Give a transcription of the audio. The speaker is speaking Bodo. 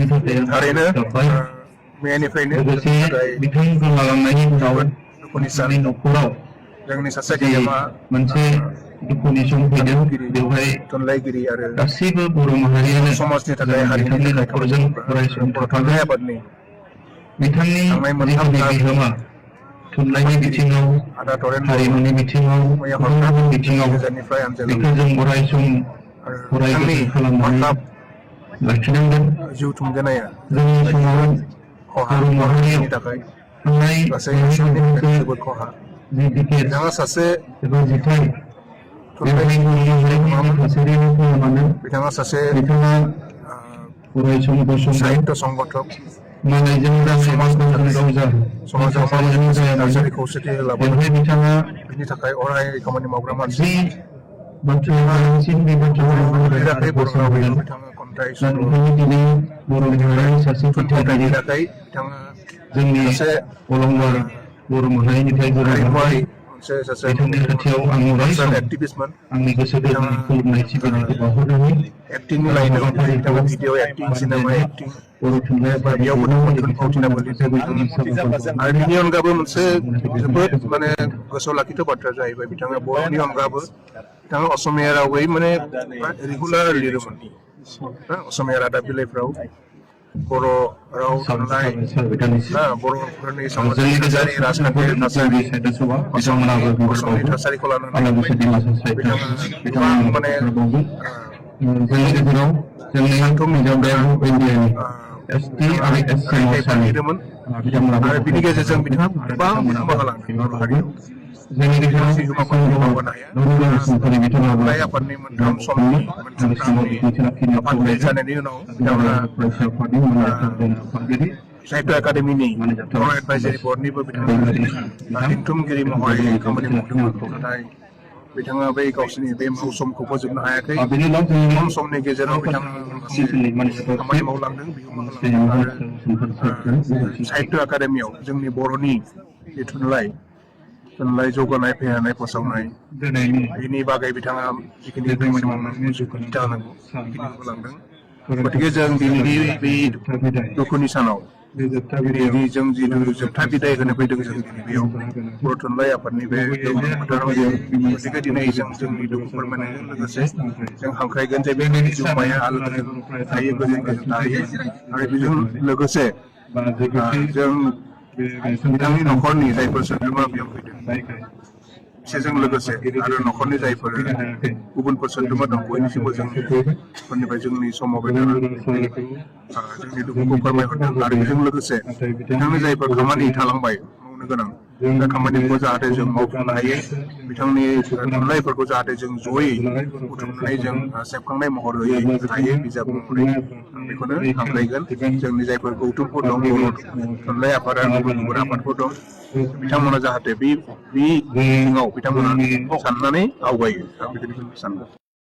थारैनो मैयानिफ्रायनो बिथां गोमालांनायनि उनाव दुखुनि सान न'खराव जोंनि सासे गेदेमा मोनसे दुखुनि सम फैदों बेवहाय थुनलाइगिरि आरो गासैबो बर' माहारियानो समाजनि थाखाय हारिनि बिथांनि थाखाय न'खरजों अरायसम थुनलाइ थाफागोन आफादनि बिथांनि थांनाय मोनथाम जिखिनि बिहोमा थुनलाइनि बिथिङाव आदा तरेन हारिमुनि बिथिङाव मैया गुबुन हरखाब गुबुन जोंनि बिथिङाव गेजेरनिफ्राय आनजालांदों बेखौ जों अरायसम अराय बिथांनि गोसो खालामनानै हरखाब लाखिनांगोन जिउ थुंगेनाया जोंनि समाव खहा बर' माहारियाव नि थाखाय थांनाय गासै ओनसोलनि थाखाय जोबोद खहा जि दिकेट बिथाङा सासे एबा जिथाइ बेवहाय बर' थुनलाइगिरिल' माहारिनि जि नङामोन थासारिनि खालामानो बिथाङा सासे बिथाङा अरायसम गसंबाय साहित्य संगठक मालायजों रायज्लायना समाजनि गावजों थाखाय गाव जा समाजाव माबायदि थासारिजों जाया मानो थासारि खौसेथि लाबोनो बेवहाय बिथाङा बिनि थाखाय अराय खामानि मावग्रा मानसि जि बाथ्राया बांसिन बे बाथ्राखौ बुंदों लिराखै आरो बर' बोसोन रावैल' होदों बिथाङा खन्थाइ दा सल' ओंखायनो दिनै बर' माहारिनि सासे थुनफावथाय खन्थाइगिरि लिराखै बिथाङा जोंनि सासे अलंबार बर' माहारिनिफ्राय गोरोबनानै हारिमुवारि मोनसे सासे बिथांनि खाथियाव आं अराय कालचारेल सम एक्टिभिस्टमोन आंनि गोसो बिथाङा गोरबोनि खुलुमनाय सिबिनायखौ बावहरनानै एक्टिंनि लाइनाव हाबाफारिखौ बिथाङा भिडिअ एक्टिं सिनेमा बानजायनाय एक्टिं बर' थुनलाइ आफादनि बेयावबो दंमोन बयबो थुनफावथिनाबो बिथांमोनहा लिरदों जोबोद जोबोद साबायखर आरो बिनि अनगाबो मोनसे जोबोद माने बावहरनाय गोसोआव लाखिथाव बाथ्रा जाहैबाय बिथाङा बर'नि अनगाबो बिथाङा असमिया रावै माने रेगुलार लिरोमोन असमिया रादाब बिलाइफ्राव बर' राव थुनलाइ बर'फोरनि समाजारि जोंनि गेजेराव थासारि राजखान्थियारि थासारि बिथांमोनाबो असमनि थासारिखौ लानानै आलागुसि डिमासा बिथाङा साहित्य गोबां बिथांमोनाबो माने बाथ्रा बावदों जोंनि गेजेराव जोंनि सानथौनि पंजाब गोनां बैंक अफ इन्डियानि एसटि बिथाङा आरो एससि रायथाइफोर मावसानि लिरोमोन बिथांमोनाबो आरो बिनि गेजेरजों बावदों बिथाङा आरो गोबां बिहोमा बिथांमोनाबो होलांदों बिबान बर' बावदों हारियाव जोंनि बिथांनि गेजेराव बिहोमाखौ जों संग बावगारनो हाया नरुला बिथाङा बसुमतारी बिथाङाबो थुनलाइ आफादनि मोनथाम समनि मोनथाम आंनि सिगाङाव टार्मनि बिबुंथि लाखिनो आफादगिरि खावलायदों जानायनि उनाव दुलाराय बिथाङा फरायसा आफादनि मानगोनां आफादगिरि साहित्य एकाडेमिनि मानिजाथाव बर' एडभाइजारि बर्डनिबो बिथाङा दैमारि बिथां लिंथुमगिरि महरै बेफोरबायदि खामानि बिबुंथि लाखिनो मावदोंमोन आं खावलायदों नाथाय बिथाङा बै गावसोरनि बे समखौ फोजोबनो हायाखै बेनि उनाव जोंनि खम समनि गेजेराव बिथाङा माखासे मानिजाथाव खामानि मावलांदों बिहोमा होलांदों आरो साहित्य एकाडेमियाव जोंनि बर'नि जे थुनलाइ जौगानाय फेहेरनाय फोसावनाय बेनि बागै बिथाङा जिखिनि खामानि मावनांगौ जिखिनि दिथा होनांगौ बेखिनिखौ होलांदों गतिके जों दिनैनि बे दुखुनि सानाव दिनैनि जों जि जोबथा बिदाय होनो फैदों जों दिनै बेयाव बर' थुनलाइ आफादनि बे गेवलां फोथाराव जों गतिके दिनै जों जोंनि दुखु फोरमायनायजों लोगोसे जों हांख्रायगोन जे बिथांनि जिउमाया आलो गोजोन थायो गोजोन गोजोन थायो आरो बेजों लोगोसे जों बिथांनि न'खरनि जायफोर सोद्रोमा बेयाव फैदों बिसोरजों लोगोसे आरो न'खरनि जायफोर गुबुनफोर सोद्रोमा दं बयनिसिमबो जोंनिफ्राय जोंनि समबेदना जोंनि दुखुखौ फोरमायहरदों आरो बेजों लोगोसे बिथांनि जायफोर खामानि थालांबाय मावनो गोनां बे खामानिखौ जाहाथे जों मावफुंनो हायो बिथांनि थुनलाइफोरखौ जाहाथे जों जयै बुथुमनानै जों सेबखांनाय महर होयै हायो बिजाब महरै आं बेखौनो हांख्रायगोन जोंनि जायफोर गौथुमफोर दं बर' थुनलाइ आफाद आरो गुबुन गुबुन आफादफोर दं बिथांमोना जाहाथे बे बिथिङाव बिथांमोना साननानै आवगायो आं बेखौनो सानदों